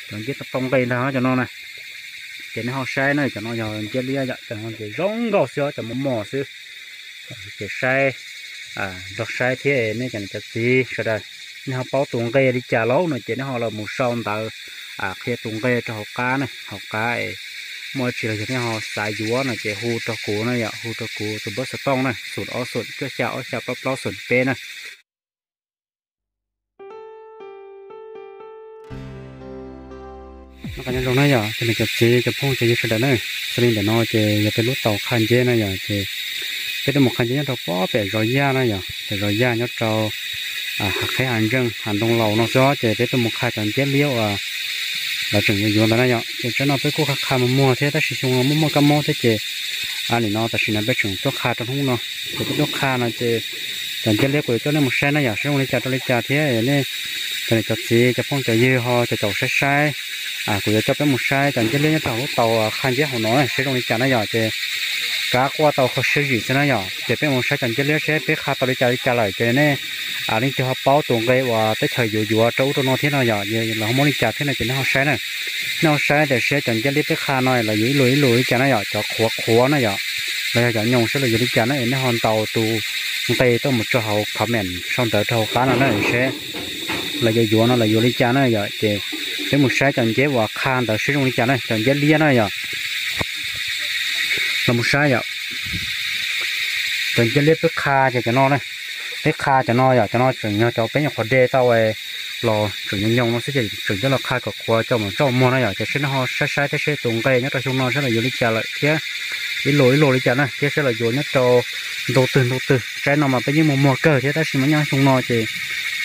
Cov nceb tau nqe ntag cov no na. Ces nej ho saib na, cov no yog nceb liab yom, cov no ces zoo nkauj xwb os, cov mos mos xwb. Ces saib, nrog saib thiab nej cov niam cov txiv sawv daws, nej ho paub tus nqe li cas lauj no ces nej ho los mus sau ntawv qhia tus nqe rau hauv qab na, hauv qab es muaj tsis los yog nej ho xav yuav no ces hu rau kuv na yom, hu rau kuv tus npawb xov tooj na, xoom ob xoom cuaj xya ob xya plaub plaub xoom peb na. Nyob zoo na yom, cov niam cov txiv cov phooj cov ywg sawv daws na, xws li ntawm no ces yog peb lub tau qha nceb na yom, ces peb tuaj mus qha nceb nyob rau pob pem zos Yaj na yom, pem zos Yaj nyob rau Hav Qheb Hav Ntseej Hav Ntoo Laus no xwb, ces peb tuaj mus qha cov nceb liab uas lawv tseem yuav yuav ntawd na yom. Ces tsam no peb kuj qha qha mus muag thiab tab sis xyoo no muaj muaj kab mob thiab ces nim no tam sim no peb tseem tuaj qha rau hnub no. Ces peb tuaj qha no ces cov nceb liab kuv yuav coj nej mus saib na yom, saib zoo li cas rau li cas thiab nej cov niam cov txiv cov phooj cov ywg ho caum caum saib saib. Kuv yuav coj peb mus saib cov nceb liab nyob rau hauv lub tau qha nceb hauv no saib zoo li cas na yom, ces kav quaj tau kho siab zim xwb na yom. Ces peb mus saib cov nceb liab seb peb qha tau li cas li cas lawm ces nej leej twg ho paub tus nqe uas teb chaws yuav yuav rau ub rau no thiab no yom, los ho muab li cas thiab no ces nej ho saib na. Nej ho saib tias seb cov nceb liab peb qha no lawv yuav ib lus ib lus li cas na yom, cov qhuav qhuav na yom, los yog cov nyoos seb lawv yuav li cas na, nej ho ntaus tus nqe tuaj mus rau hauv comment sau ntawv rau hauv qab no na seb lawv yuav yuav no lawv yuav li cas na yom. Ces peb mus saib cov nceb uas qha ntawd seb zoo li cas na, cov nceb liab na yom. Los mus saib yom, cov nceb liab peb qha ces cov no na, peb qha cov no yom, cov no tseem yog cov peb nyuam qhuav de tau los tseem nyoos nyoos no xwb ces tseem coj los qha kom qhuav coj mus tso muag na yom. Ces seb nej ho saib saib thiab seb tus nqe nyob rau xyoo no seb lawv yuav li cas lawm thiab ib lus ib lus li cas na, thiab seb lawv yuav nyob rau ntu twg ntu twg. Tsaib no mas peb yeej muaj muag kawg thiab tab sis mas nyob xyoo no ces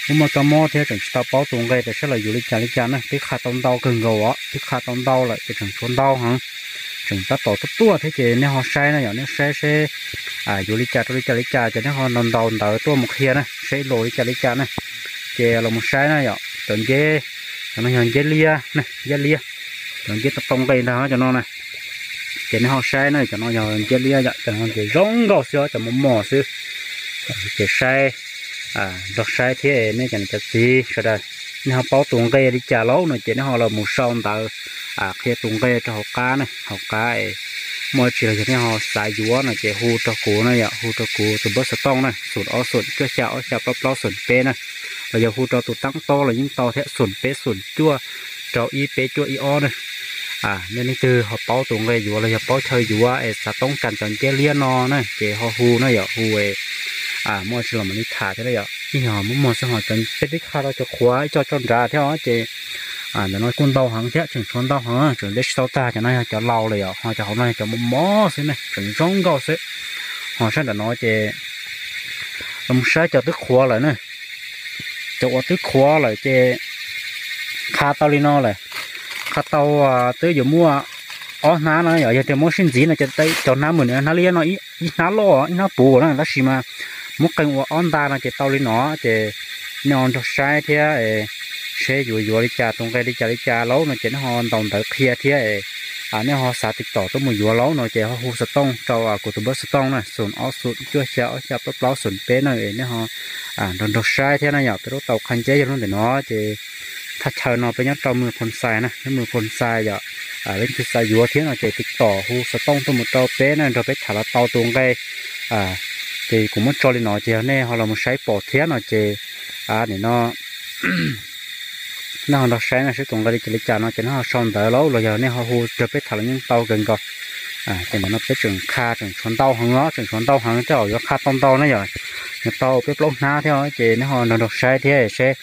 muaj muaj kab mob thiab tseem tsis tau paub tus nqe tias seb lawv yuav li cas li cas na. Peb qha tau ntau kawg nkaus os, peb qha tau ntau lawm ces tseem tshuav ntau heev, tseem tab tom tuaj tuaj thiab ces nej ho saib na yom, nej saib seb yuav li cas rau li cas li cas ces nej ho ntaus ntaus ntawv tuaj mus qhia na seb ib lus li cas li cas na. Ces los mus saib na yom, cov nceb, cov no yog nceb liab, nceb liab, cov nceb tau nqe ntag cov no na. Ces nej ho saib na, cov no yog nceb liab yom, cov no ces zoo nkauj xwb os, cov mos mos xwb. Ces saib, nrog saib thiab nej cov niam cov txiv sawv daws, nej ho paub tus nqe li cas lauj no ces nej ho los mus sau ntawv qhia tus nqe rau hauv qab na, hauv qab es muaj tsis los yog nej ho xav yuav no ces hu rau kuv na yom, hu rau kuv tus npawb xov tooj na, xoom ob xoom cuaj xya ob xya plaub plaub xoom peb na, los yog hu rau tus tab tob los yeej tau thiab, xoom peb xoom cuaj rau ib peb cuaj ib ob na. Nej leej twg ho paub tus nqe yuav los yog paub chaw yuav es xav toob kas cov nceb liab no na ces ho hu na yom, hu es muaj tsis los mam li tham thiab yom. Ib yog muaj muag xwb ho cov peb twb qha rau cov qhuav ib co tso nrad thiab os ces ntawm no kuj ntau heev thiab, tseem tshuav ntau heev, tseem ntev tsis tau tag. Cov no yog cov laus lawm yom, ho cov hauv no yog cov mos mos xwb ne, tseem zoo nkauj xwb. Ho saib ntawm no ces los mus saib cov twb qhuav lawm na. Cov uas twb qhuav lawm ces qha tau li no lawm, qha tau twb yuav muaj ob hnab no yom, yog tias muab sib ntxiv no ces cov hnab mws hnab liab no ib hnab loj ib hnab puv na, tab sis mas muab qee ua ob nta no ces tau li no. Ces nej ho nrog saib thiab seb yuav yuav li cas, tus nqe li cas li cas lauj no ces nej ho ntaus ntawv qhia thiab nej ho xav tiv tom tuaj mus yuav lauj no ces ho hu xov tooj rau kuv tus npawb xov tooj na, xoom ob xoom cuaj xya ob xya plaub plaub xoom peb na. Nej ho nrog nrog saib thiab na yom. Peb lub tau qha nceb yog lub ntawm no ces thaj chaw no peb nyob rau mws Phoo Xais na, nyob mws Phoo Xais yom. Leej twg xav yuav thiab no ces tiv tom hu xov tooj tuaj mus rau peb na, nrog peb tham los tau tus nqe. Ces kuv muab tso li no ces yog nej ho los mus saib pom thiab no ces nim no nej ho nrog saib no seb tus nqe li cas li cas no ces nej ho sau ntawv lauj los yog nej ho hu nrog peb tham los yeej tau kawg nkaus. Ces ntawm no peb tseem qha tseem tshuav ntau heev os, tseem tshuav ntau heev, tej zaum yuav qha tau ntau na yom, yuav tau peb plaub hnab thiab os. Ces nej ho nrog nrog saib thiab seb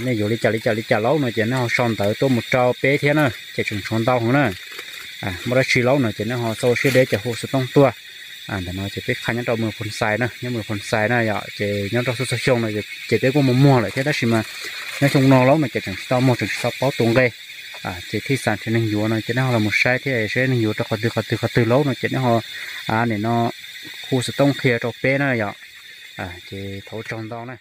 nej yuav li cas li cas li cas lauj no ces nej ho sau ntawv tuaj mus rau peb thiab na, ces tseem tshuav ntau heev na. Muaj dab tsi lauj no ces nej ho txhob siab deb ces hu xov tooj tuaj. Ntawm no ces peb qha nyob rau mws Phoo Xais na, nyob mws Phoo Xais na yom, ces nyob rau txhua txhua xyoo no ces peb kuj muag muag lawm thiab tab sis mas nyob xyoo no lauj no ces tseem tsis tau muag, tseem tsis tau paub tus nqe. Ces thiaj xav nrhiav neeg yuav no ces nej ho los mus saib thiab seb neeg yuav rau qhov twg qhov twg qhov twg lauj no ces nej ho nim no hu xov tooj qhia rau peb na yom. Ces thov ua tsaug ntau na.